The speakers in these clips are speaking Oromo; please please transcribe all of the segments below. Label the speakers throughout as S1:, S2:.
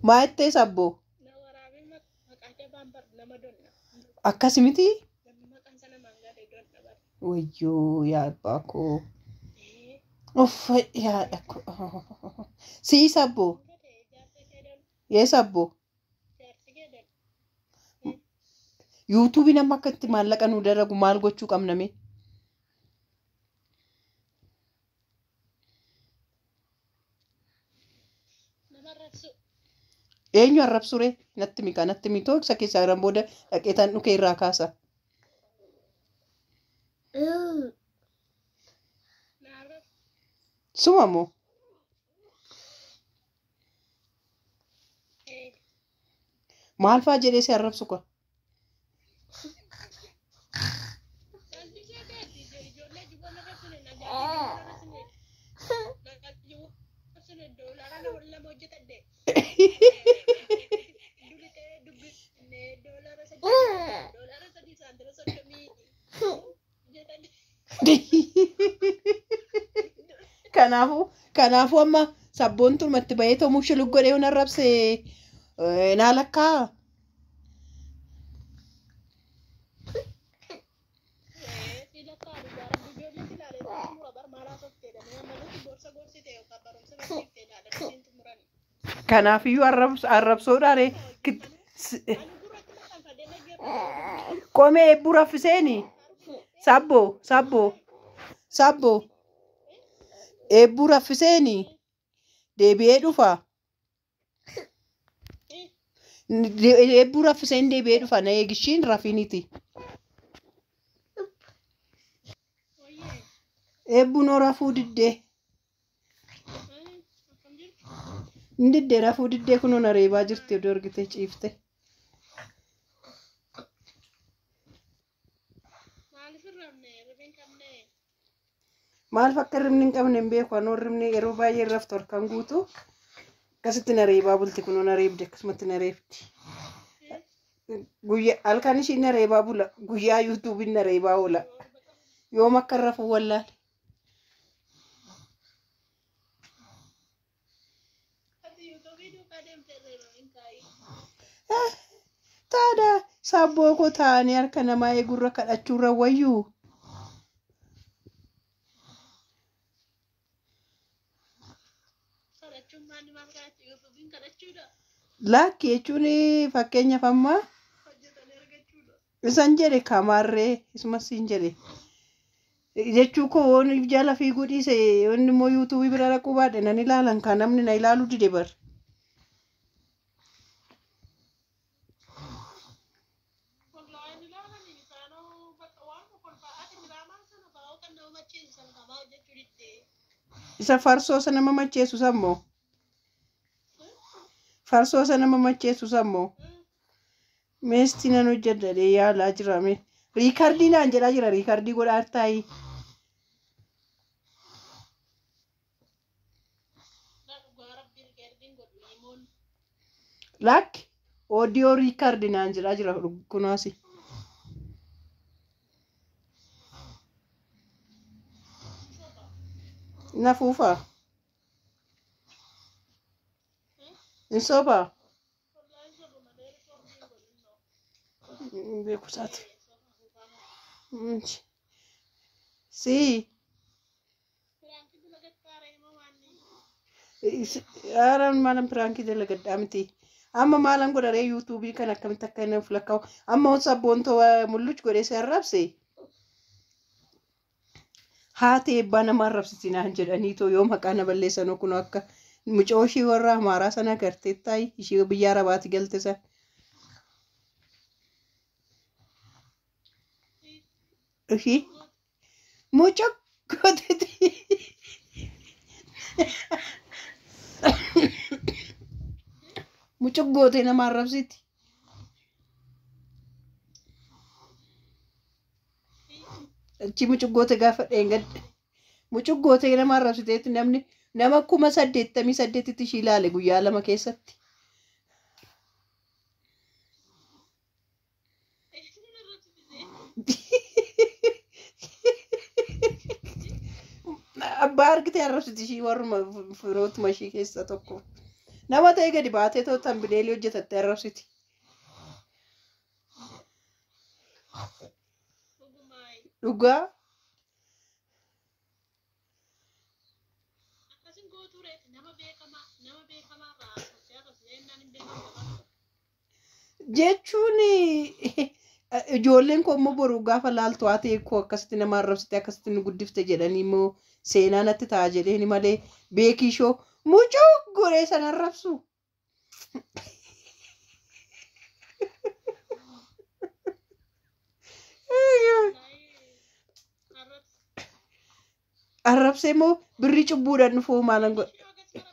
S1: Maa jettee sabboo? Akkas miti? Wayyoo yaa abbaa koo. Uff yaadha koo. Sii sabboo? Yee sabboo? Yuutuubiin amma akka itti maallaqa nu dalagu maal gochuu qabna mee? Eenyu arrabsu ree? Natti mikaa natti mitoo ibsa keessaa jiran booda dhaqeetaan dhukee irraa kaasa. Suma moo? Maal fa'aa jedhee si arrabsu ka? Kanaafuu amma sabboon turmatti bahee tomuu shilug godhee hun arrabse naa lakkaa. Kanaafiyyuu arrabsoodhaa ree. Qomee eebbuu raffiseeni. Sabboo sabboo sabboo eebbuu raffiseeni deebi'ee dhufa. Eebbuu raffiseen deebi'ee dhufa na eegishiin rafiiniti. Eebbuun hoo rafuu diddee. Inni diddee rafuu diddee kunoo na reebaa jirti odoo argitee ciifte. Maal akka hirribni hin qabne hin beeku. Anoo hirribni yeroo baay'ee hin raftu halkan guutuu. Akkasitti na reebaa bulti kunoo na reebdi akkasumatti na reebdi. Guyyaa halkan ishiin na reebaa bula guyyaa yuutuubiin na reebaa oola. Yoom akka hin rafu wallaale. Taada sabboo koo taa'anii harka namaa eegurra kadhachuurra wayyuu. Lakki jechuun fakkeenyaaf amma isan jedhe kamaarree isumas siin jedhe jechuu koo waan jala fiiguu dhiise inni immoo yuutuubii bira dhaquu baadhe nan ilaalan kan namni na ilaaluu dide bar. Isa farsoo isa nama macheessu sammoo. Farsoo isa nama macheessu sammoo. Meestii nan hojjedha yaalaa jira mee. Riikardii naan jedhaa jira riikardii godhaa taa'ii. Lakki oodiyoo riikardi naan jedhaa jira kunaasi. Na fuufaa. Hin sobaa. Beeku isaati. Sii. Haaraan maalan piraankii dalagadhaa miti. Amma maalan godharee yuutuubii kan akkamitti akka inni of lakkaa'u. Amma hoo sabboontoo mulluch godhee si arrabse. Haati eebbaa nama arrabsiti naan jedhanii too yoo maqaa na balleessan kun akka mucoo ishii warra amaaraa sana agartee taayi ishii biyya arabaati galte sana. Ishii mucoo gooteeti. Mucoo gootee nama arrabsiti. Achi mucoo gootee gaafa dheengadde. Mucoo gootee nama arrabsiteetti namni nama 88,000tti ishii ilaale guyyaa lama keessatti. Abbaa argitee arrabsiti ishii warruma firootuma ishii keessaa tokko. Nama ta'e gadi baatee too tambineelii hojjetatte arrabsiti. Dhugaa. Jechuun ijoolleen koo immoo boru gaafa laaltu haa ta'e koo akkasitti nama arrabsite akkasitti nu guddifte jedhanii immoo seenaa natti ta'a jedheeni malee beekishoo mucuu goree sana arrabsu. Arrabsee immoo birrii cubbuudhaan dhufuu maalan godha.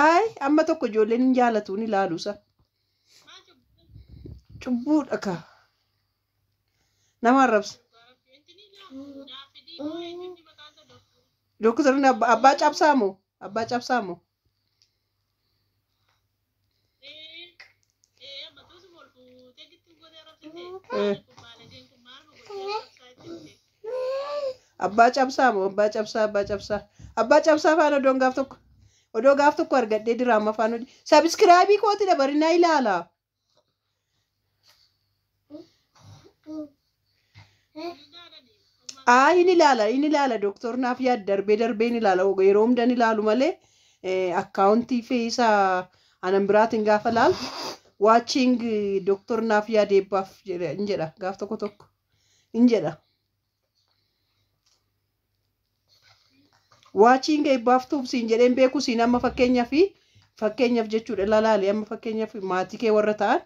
S1: Ayi amma tokko ijoolleen hin jaalatu ni ilaalu isa. Cubbuudha ka. Nama arrabsa. Dooktarri abbaa cabsaa moo? Abbaa cabsaa moo? Abbaa cabsaa moo? Abbaa cabsaa, abbaa cabsaa. Abbaa cabsaa faana odoon gaaf tokko. Odoo gaaf tokko argadhee diraama afaan hojii. Sabiskiraabii kooti dabarinaa ilaala. Aa hin ilaala, hin ilaala dooktor naaf yaad darbee darbee hin ilaala. Yeroo hunda hin ilaalu malee akkaawuntii fi isa anan biraatiin gaafa laalu watching dooktor naaf yaad eebbaaf hin jedha gaaf tokko tokko hin jedha. Watching eebbaaf tuubsiin jedheen beeku siin amma fakkeenyaaf jechuudha lalaale amma fakkeenyaaf maatii kee warra ta'an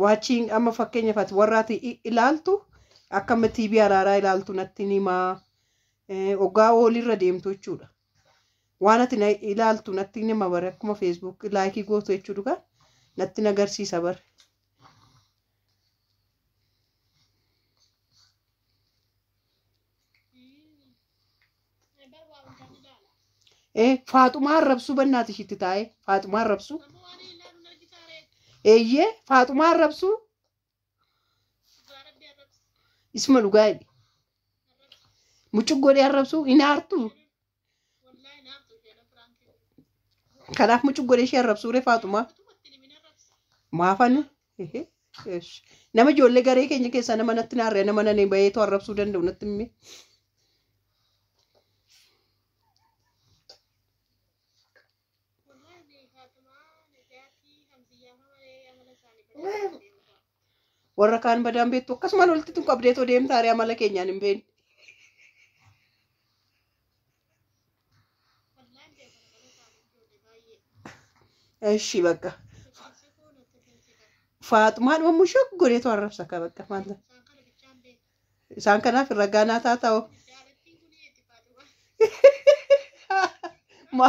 S1: watching amma fakkeenyaaf ati warra ati ilaaltu akka amma TV araaraa ilaaltu natti himaa ogaa oolirra deemtu jechuudha. Waan ati ilaaltu natti hima bare akkuma Facebook laayikii gootu jechuudha natti agarsiisa bare. Faaxumaa arrabsuu bannaati ishiitti taa'ee faaxumaa arrabsuu. Eeyyee faaxumaa arrabsuu. Isuma dhugaa jedhi. Mucuu godhee arrabsuu hin aartu. Kanaaf mucuu godhee ishee arrabsuu ree faaxumaa. Maafan nama ijoollee garee keenya keessaa nama natti naarree nama nani baheetu arrabsuu danda'u natti himi. Warra kaan badaan beektu akkasumaan walitti tun qabdeetoo deemtaa ree amala keenyaan hin beekne. Eshi bakka. Faaxumaan mushuk godheetu arrabsa ka bakka maanta. Isaan kanaaf irra gaanaa taata'u. Ma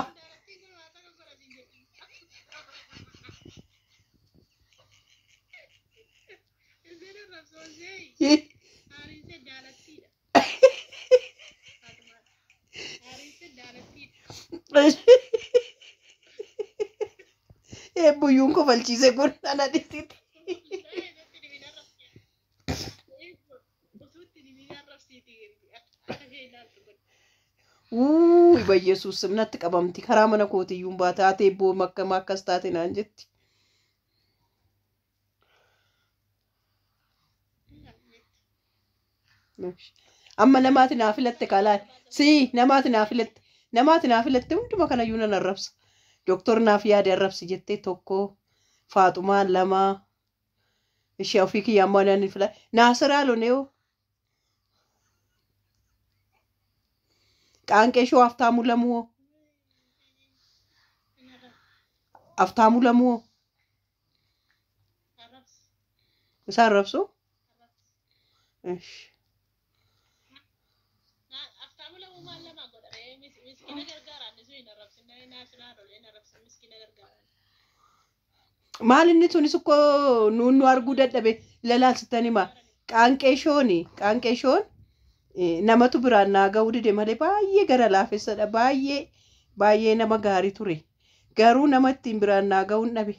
S1: Buyyuun kofalchiise kun ana dhisiiti. Wuuy bayyesuus natti qabamti karaa mana kootiyyuun baate haatee ebboo akkam akkas taate naan jetti. Amma namaati naa filatte kalaan sii namaati naa filatte namaati naa filatte hunduma kanayyuu nan arrabsa. Dooktor naaf yaade arrabsi jettee tokko Faaxumaa lama ishee ofii kiyyaa ammoo nan fila Naasiraa loneeoo qaanqee shoo aftaamuu lamuoo aftaamuu lamuoo isaan arrabsu. Maal inni sunis ukkoo nuun nu arguu dadhabe lalaalsitan hima. Qaanqee shooni qaanqee shoon namatu biraan naa ga'uu dide malee baay'ee gara laafessadha baay'ee baay'ee nama gaarii ture. Garuu nama ittiin biraan naa ga'uu hin dhabe.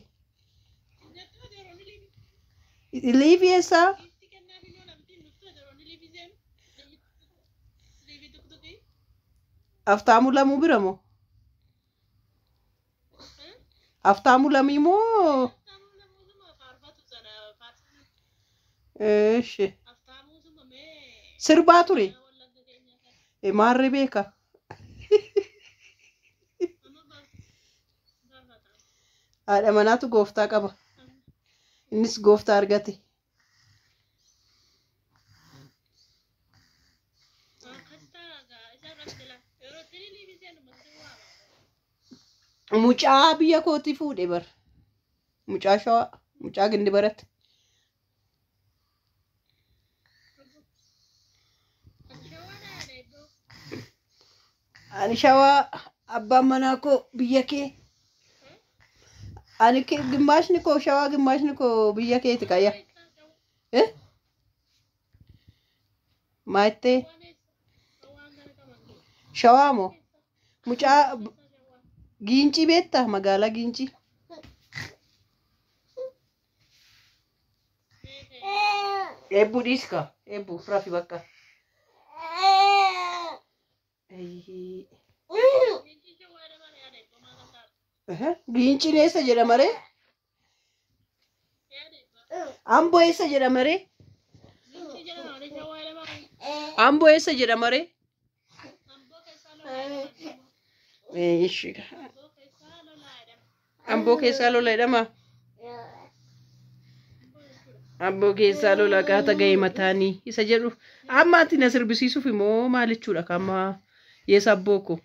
S1: Liivii eessaa? Aftaamuu lamuu bira moo? Haftaamuu Lamii moo? Eeshi. Sirbaa ture. Maarree beeka. Haadha manaatu gooftaa qaba. Innis gooftaa argate. Mucaa biyya kootii fuudhe bar. Mucaa shawaa. Mucaa gindi barate. Ani shawaa abbaan manaa koo biyya kee. Ani gimmaashni koo shawaa gimmaashni koo biyya keeti qayya. Eh? Maattee? Shawaa moo? Mucaa Giincii beektaa? Magaalaa Giincii. Eebbuu dhiiska. Eebbuu rafi bakka. Giinciin eessa jedhama ree? Amboo eessa jedhama ree? Amboo eessa jedhama ree? Ishi. Amboo keessaa lola jedhama. Amboo keessaa lola qaata ga'e mataanii isa jedhu amma ati na sirbisiisuuf immoo maal jechuudha amma yeesa abboo koo.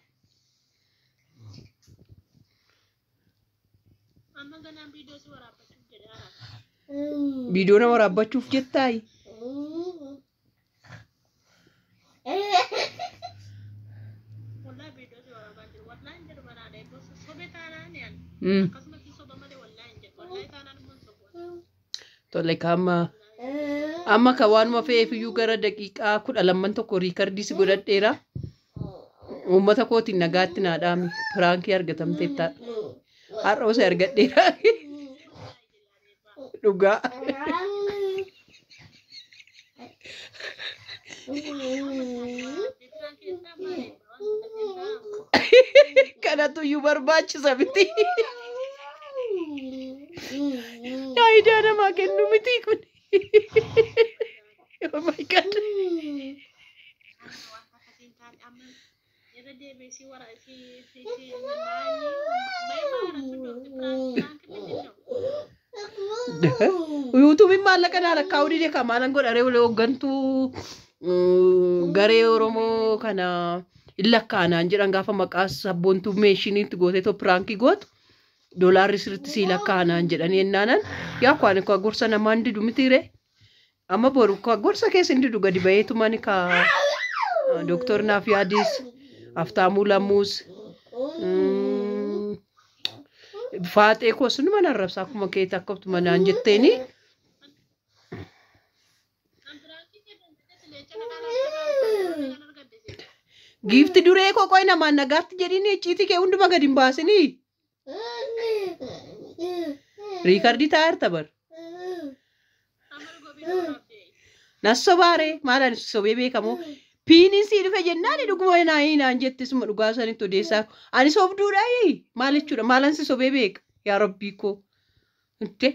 S1: Viidiyoo na waraabbachuuf jettaayi. Tole amma amma ka waanuma fe'eef iyyuu gara daqiiqaa 12 tokko riikardii si godhadheera. Uummata kootiin nagaatti naa dhaami. Piraankii argatamteetta. Har'a osoo argadheera. Dhugaa. Kanatu iyyuu barbaachisa miti. Faayidaa namaa kennu miti kun. Oh my God. Yuutuubiin maallaqa naa lakkaa'uu dide kan maalan godha ree hooggantuu garee Oromoo kana hin lakkaa'anaan jedhan gaafa maqaa sabboontuu meeshiniitti gootee too piraankii gootu doolaarri sirriitti sii lakkaa'anaan jedhanii ennaanan yaa kwaan kwa gorsa namaan didu miti ree amma boru kwa gorsa keessa hin didu gadi baheetu mani ka Dooktor Naaf Yaadis Haftaamuu Lammuus faaxee koo sunuma narrabsa akkuma keeti akkuma naan jetteeni. Giifti duree koo qoy namaan nagaatti jedhini icciitii kee hunduma gadi hin baasinii. Riikardii taa'eerta bar. Nas sobaaree maal ani sobee beekamoo piiniin sii dhufe jennaan dhuguma naayii naan jette suma dhugaa sanitti odeessaa ani sobduudhaayi maal jechuudha maalan si sobee beeka yaa rabbii koo. Inte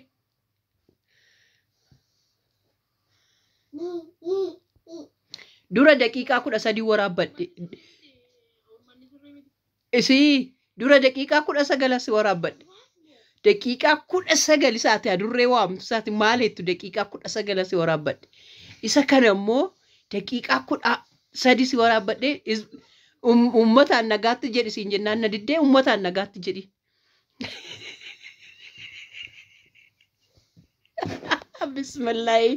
S1: dura daqiiqaa 13 waraabbadhe. Isii dura daqiiqaa 19 si waraabbadhe. Daqiiqaa 19 isaati adurree waamtu isaati maal jettu daqiiqaa 19 si waraabbadhe. Isa kana immoo daqiiqaa 13 si waraabbadhe uummataan nagaatti jedhi siin jennaan na diddee uummataan nagaatti jedhi. Bismillaahi.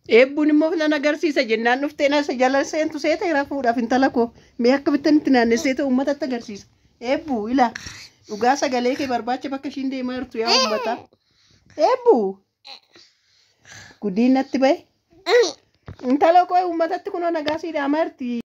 S1: Eebbuun immoo nan agarsiisa jennaan dhuftee na jala seentu seeta rafuudhaaf intala koo mee akka bittan itti naannessee ta'u uummatatti agarsiisa. Eebbuu ilaa dhugaa sagalee kee barbaacha bakka ishiin deemaa jirtu yaa uummata. Eebbuu gudiin natti bahe. Intala koo uummatatti kunoo nagaa sii dhaamaa jirti.